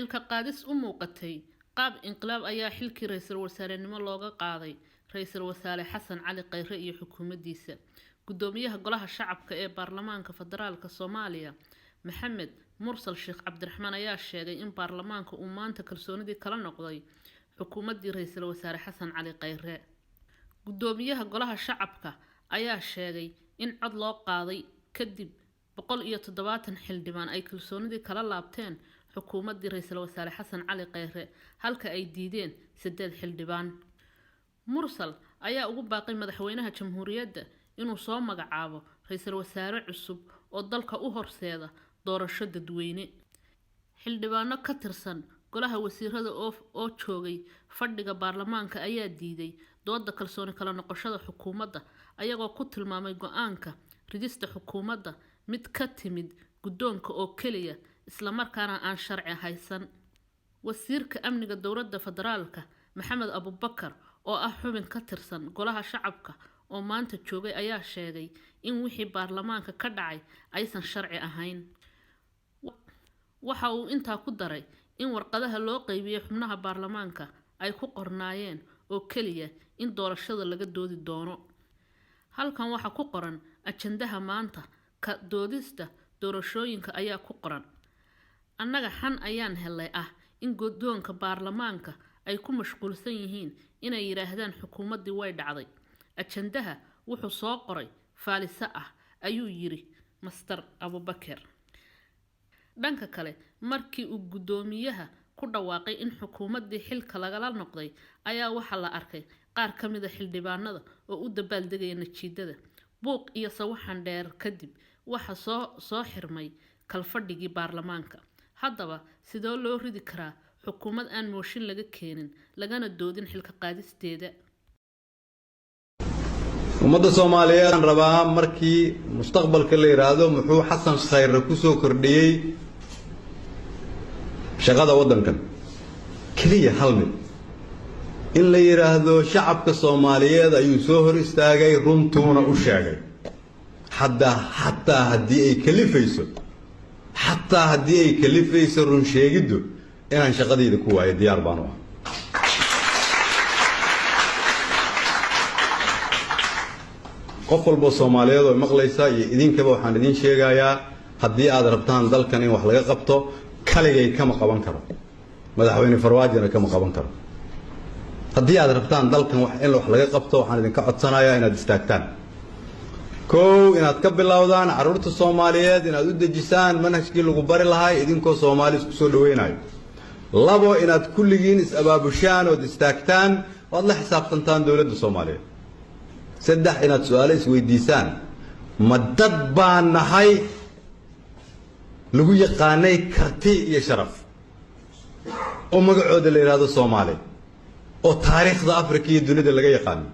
Xilka qaadis u muuqatay qaab inqilaab ayaa xilkii ra'iisul wasaarenimo looga qaaday Ra'iisul Wasaare Xasan Cali Khayre iyo xukuumaddiisa. Gudoomiyaha Golaha Shacabka ee Baarlamaanka Federaalka Soomaaliya, Maxamed Mursal Sheekh Cabdiraxmaan, ayaa sheegay in baarlamaanka uu maanta kalsoonidii kala noqday xukuumaddii Ra'iisul Wasaare Xasan Cali Khayre. Gudoomiyaha Golaha Shacabka ayaa sheegay in cod loo qaaday kadib 170 xildhibaan ay kalsoonidii kala laabteen xukuumaddii Ra'iisul Wasaare Xasan Cali Khayre, halka ay diideen 8 xildhibaan. Mursal ayaa ugu baaqay madaxweynaha jamhuuriyadda inuu soo magacaabo ra'iisul wasaare cusub oo dalka u horseeda doorasho dadweyne. Xildhibaano ka tirsan golaha wasiirada oo joogay fadhiga baarlamaanka ayaa diiday dooda kalsooni kala noqoshada xukuumadda, ayagoo ku tilmaamay go'aanka ridista xukuumadda mid ka timid guddoonka oo keliya, islamarkaana aan sharci haysan. Wasiirka amniga dowladda federaalka, Maxamed Abubakar, oo ah xubin ka tirsan Golaha Shacabka oo maanta joogay, ayaa sheegay in wixii baarlamaanka ka dhacay aysan sharci ahayn. Waxa uu intaa ku daray in warqadaha loo qaybiyey xubnaha baarlamaanka ay ku qornaayeen oo keliya in doorashada laga doodi doono. "Halkan waxaa ku qoran ajandaha maanta, ka doodista doorashooyinka ayaa ku qoran. Annaga xan ayaan helay ah in guddoonka baarlamaanka ay ku mashquulsan yihiin inay yidhaahdaan xukuumaddii way dhacday. Ajandaha wuxuu soo qoray faalise ah," ayuu yiri Mister Abubakar. Dhanka kale, markii uu guddoomiyaha ku dhawaaqay in xukuumaddii xilka lagala noqday, ayaa waxaa la arkay qaar ka mid ah xildhibaanada oo u dabaaldegaya natiijada. Buuq iyo sawaxan dheer kadib, waxaa soo xirmay kalfadhigii baarlamaanka. Haddaba, sidee loo ridi karaa xukuumad aan mooshin laga keenin, lagana doodin xilka qaadisteeda? Ummadda Soomaaliyeed aan rabaa, markii mustaqbalka la yidhaahdo muxuu Xasan Khayre ku soo kordhiyey shaqada waddankan, keliya hal mid in la yidhaahdo: shacabka Soomaaliyeed ayuu soo hor istaagay, runtuuna u sheegay, xataa haddii ay kalifayso, xataa haddii ay kalifayso run sheegiddu inaan shaqadayda ku waayo, diyaar baan u ah. Qof walboo Soomaaliyeed oo maqlaysa iyo idinkaba, waxaan idiin sheegayaa, haddii aad rabtaan dalkan in wax laga qabto, kaligay kama qaban karo, Madaxweyne Farmaajona kama qaban karo. Haddii aad rabtaan dalkan in wax laga qabto, waxaan idinka codsanayaa inaad istaagtaan. Kow, inaad ka bilowdaan carruurta Soomaaliyeed, inaad u dejisaan manhajkii lagu bari lahay idinkoo Soomaali isku soo dhaweynayo. Labo, inaad kulligiin is-abaabushaan ood istaagtaan oo aad la xisaabtantaan dowladda Soomaaliyeed. Saddex, inaad su-aalo isweydiisaan: ma dad baan nahay lagu yaqaanay karti iyo sharaf oo magacooda la yidhaahdo Soomaali oo taariikhda Africa iyo dunida laga yaqaano?